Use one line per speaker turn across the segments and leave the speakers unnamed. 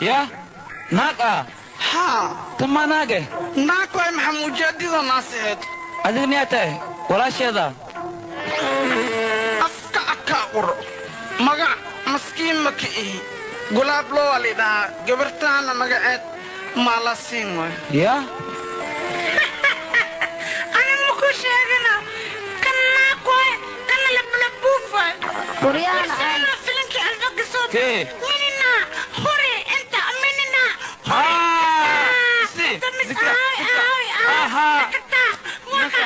Yaa naag ah
haa
tamaa naage
naag waay maxaa mujaadida naaseed
adiga miyaa tahay walaasheeda
afka akaa quro magac maskiin ma ka ihi gulaab loo lidhaa gabartaana magaceed maalasiin waay
yaa
ana maku sheegana kan naag waay kana lablabuuf waay
Waryahan
filinki alfagisoo
Kee?
minina hore inta minina
Si, zikra, aha. Nakata, naka,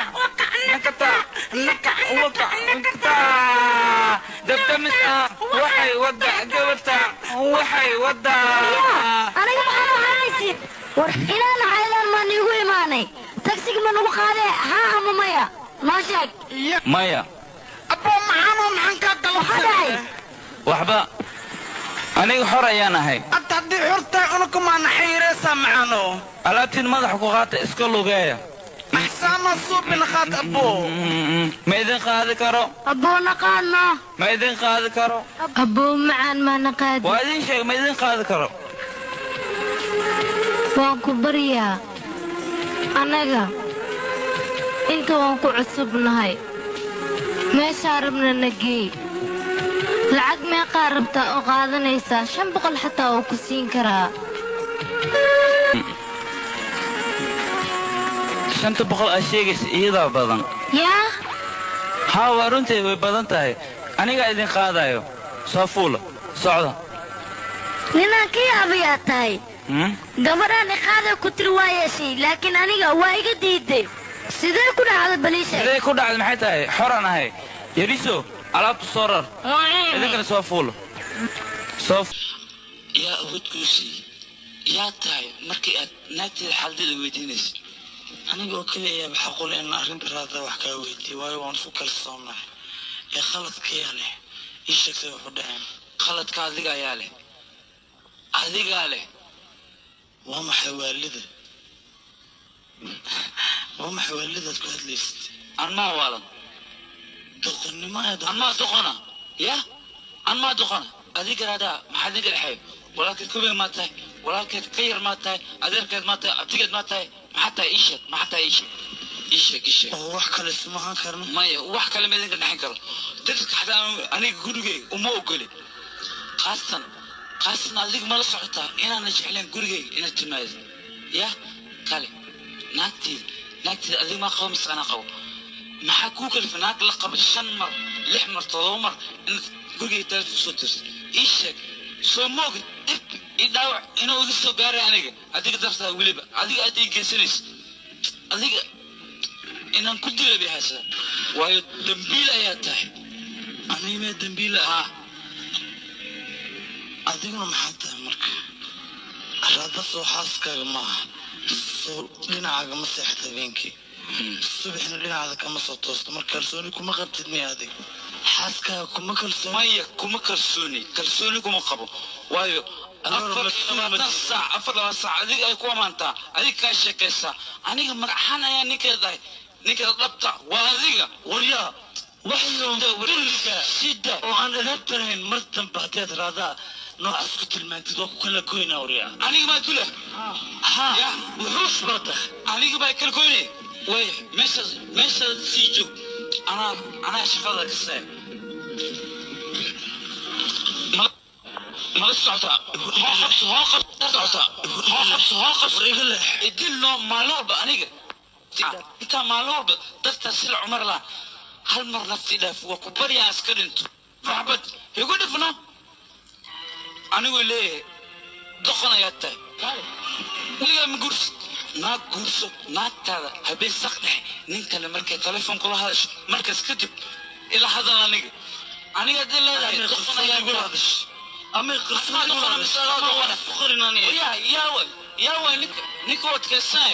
waka, nakata. Dabdamis ah, waxay wada gabarta, waxay wada.
Aniga maxaa u xaraysid? War inaan xaydaan maa niigu imaanay? Tagsiga ma nagu qaadee haa ama maya? Noo sheeg.
Maya.
Abbo maxaanoo maxaan kaa
Maxaa dhacay?
Waxba. Aniga xor ayaan ahay.
Hadda haddii xor tahay unuka maana xayreysaa macaano.
Alaabtiin madaxa ku qaata iska lugeeya.
Maxsaama suubin qaad abbo.
Ma idin qaadi karo.
Abboo naqaano.
Ma idin qaadi karo.
Abboo macaan maana qaadi.
Waa idin sheeg ma idin qaadi karo.
Waan ku baryaa. Annaga inta waan ku cusubnahay. Meeshaa rabna na geey. Lacag meeqaa rabtaa oo qaadanaysaa 500 xataa oo ku siin karaa.
500 aad sheegaysa iyadaa badan.
Yaa?
Haa waa runtii way badan tahay. Anigaa idin qaadayo. Soo fuula. Socda.
Ninaan ka yaabayaa tahay. Gabadhaan iqaada ku tiri waa yeeshay laakiin aniga waa iga diiday. Sidee ku dhacday baliisha?
Sidee ku dhacday maxay tahay? Xoraan ahay. Yariso alaabtu soo rar. Idinkana soo fuula. Soo
yaa awood kuu siiyey yaa tahay markii aad naagteeda xaaladeeda weydiinaysa
aniga oo kaliya ayaaba xaqul in arrinta raada wax kaa weydiiyo waayo waan isku kalsoonahay ee khaladkayaa leh ii sheegtay wuxuu dhaceen
khaladka adiga ayaa leh adigaa leh
waa maxay waalida waa maxay waalidaad ku hadlaysid
anmaa waalan
doqonnimo aad
anmaa doqona ya anmaa doqona adiga raadaa maxaa idinka dhexeeyo walaalkeed kubey maa tahay walaalkeed ka yar maa tahay adeerkeed maa tahay abtigeed maa tahay maxaa tahay ii sheeg maxaa tahay ii sheeg ii sheeg ii sheeg
oo wax kale isma ahaan karno
maya wax kale ma idinka dhexin karo dadka xataa aniga gurigeyga uma ogoli khaasatan khaasatan adiga mala socotaa inaana jeclayn gurigeyga inaad timaado ya kale naagteeda naagteeda adiga maa qabo mise anaa qabo maxaa kuu kalifa naag la qabo 5 mar 6 mar 7 mar inaad gurigeyga taleefon kusoo tirto ii sheeg soo moogid dhib ii dhaawac inuu iga soo gaaray aniga adiga dartaa weliba adiga aad ii geysanaysa adiga inaan ku dila bay haysaa waayo dambiil ayaa tahay
aniga mee dambiil
ah
adiguna maxaa tahay marka raada soo xaaskaaga maaha soo dhinacaaga ma seexata habeenkii subaxna dhinacaada kama soo toosto marka kalsooni kuma qabtid miya adig xaaskaaga kuma kalsooni
maya kuma kalsooni kalsooni kuma qabo waayo 24 saac 24 saac adiga ay ku amaantaa adiga kaa sheekaysaa aniga magaxaan ayaa ninkeeda tahay ninkeeda dhabta waa adiga
waryaa
waxyo
sida oo aan edebta lahayn mar dambe haddaad raadaa noocaas ku tilmaantid waa ku kala goynaa waryaa
aniga maa dula
haa wuxuus baa tahay
aniga baa kala goynay way meeshaas meeshaas sii joog anaa anaa shaqada ka saay mala socotaa hoo qabso hoo qabso socotaa hoo qabso hoo qabso idilno maalin walba aniga intaa maalin walba dartaa sila cumar laa hal mar nafti dhaaf waa ku baryaa iska dhinto maxbad igu dhifno anigoo leeyahay doqon ayaa tahay weligaa ma guursid naag guurso naagtaada habeen saq dhexe nin kale markay telefoon kula hadasho markaas kadib ila hadal aniga aniga haddii leedahay doqon ayaa tahay
ama
yaa way ninka wadkaysanay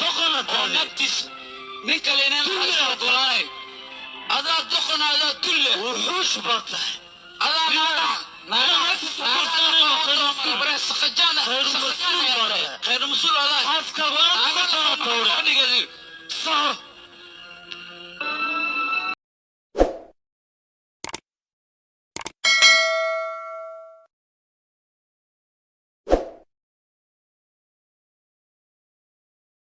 oo naagtiisa nin kale inaan ogolaanay adaa doqona adaa dulle
wuxuush baa tahay
adaa naagaha khayr mas-uul adaa